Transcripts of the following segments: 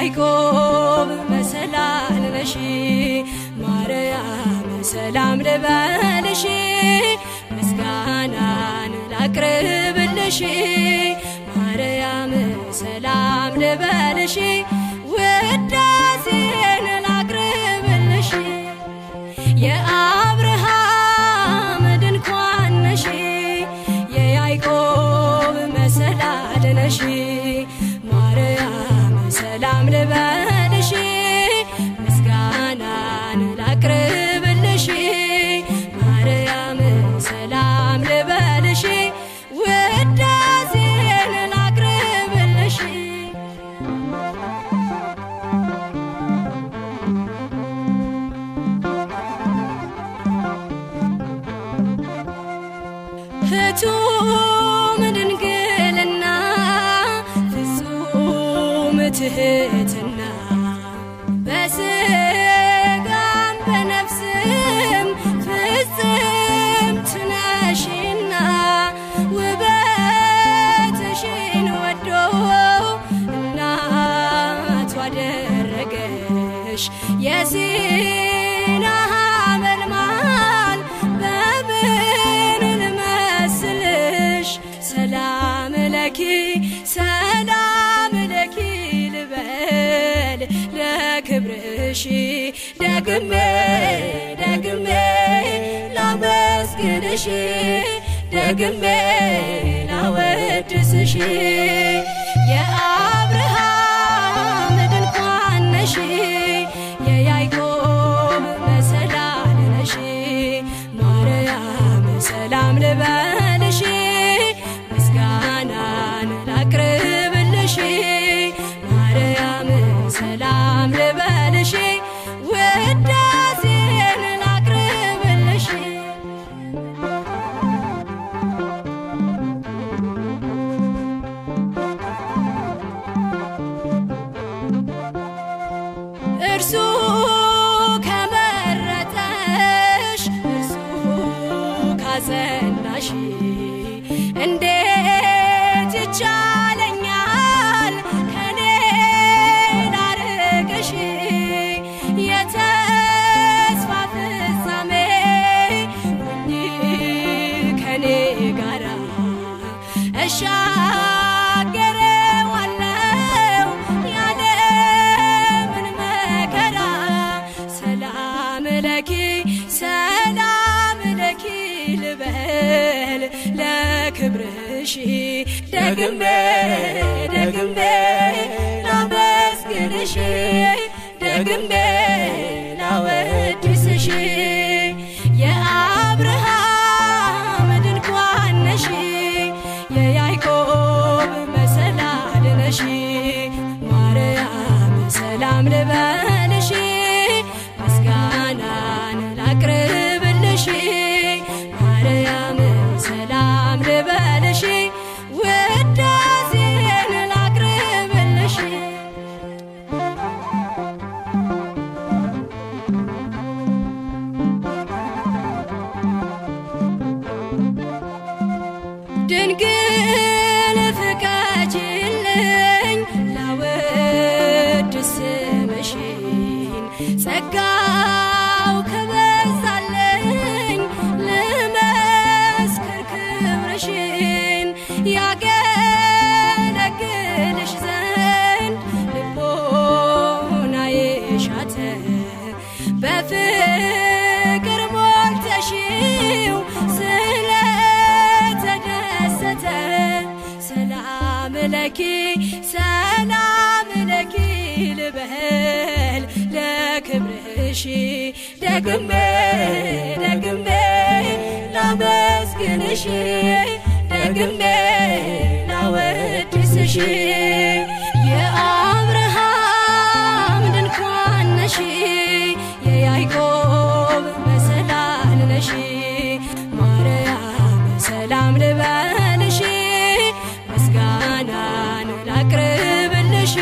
የያዕቆብ መሰላል ነሽ ማርያም ሰላም ልበልሽ ምስጋናን ላቅርብልሽ ማርያም ሰላም ልበልሽ ውዳሴን ላቅርብልሽ የአብርሃም ድንኳን ነሽ የያዕቆብ መሰላል ነሽ ማርያም ሰላም ልበልሽ ምስጋናን ላቅርብልሽ ማርያም ሰላም ልበልሽ ውዳሴን ላቅርብልሽ ፍጹም ድንግልና ፍጹም ትህትና በስጋም በነፍስም ፍጽምት ነሽና ውበትሽን ወዶ እናቱ አደረገሽ የሲና ሐመልማል በምን ልመስልሽ ሰላም ለኪ ሰላም ለኪ ልበል ለክብርሽ ደግሜ ደግሜ ላመስግንሽ ደግሜ ላወድስሽ የአብርሃም ድንኳን ነሽ የያዕቆብ መሰላል ነሽ ማርያም ሰላም ልበልሽ ምስጋናን ላቅርብልሽ ማርያም ሰላም ልበልሽ ውዳሴን ላቅርብልሽ እርሱ ከመረጠሽ እርሱ ካጸናሽ እንዴት ይቻለኛል ከኔ ላርቅሽ የተስፋ ፍጻሜ ሁኚ ከኔ ጋራ እሻገረዋለሁ ያለምን መከራ ሰላም ለኪ ሰላም ለኪ ልበል ለክብርሽ ደግሜ ደግሜ ላመስግንሽ ደግሜ ላወድስሽ የአብርሃም ድንኳን ነሽ የያዕቆብ መሰላል ነሽ ማርያም ሰላም ልበልሽ ምስጋናን ላቅርብልሽ ማርያም ሰላም ልበልሽ ውዳሴን ላቅርብልሽ ድንግል ፍቀጂልኝ ላወድስ ስምሽን ጸጋው ከበዛልኝ ልመስክር ክብርሽን ያገለግልሽ ዘንድ ልቦናዬ ሻተ በፍቅር ሞልተሽው ስለተደሰተ ሰላም ለኪ ሰላም ለኪ ልበል ለክብርሽ ደግሜ ደግሜ ላመስግንሽ ደግሜ ላወድስሽ የአብርሃም ድንኳን ነሽ የያዕቆብ መሰላል ነሽ ማርያም ሰላም ልበልሽ ምስጋናን ላቅርብልሽ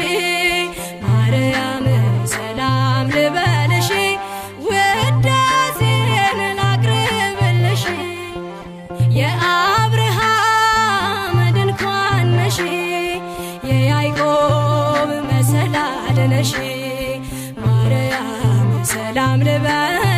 ማርያም ሰላም ልበልሽ ውዳሴን ላቅርብልሽ የአብርሃም ድንኳን ነሽ የያዕቆብ መሰላል ነሽ ሰላም ልበልሽ።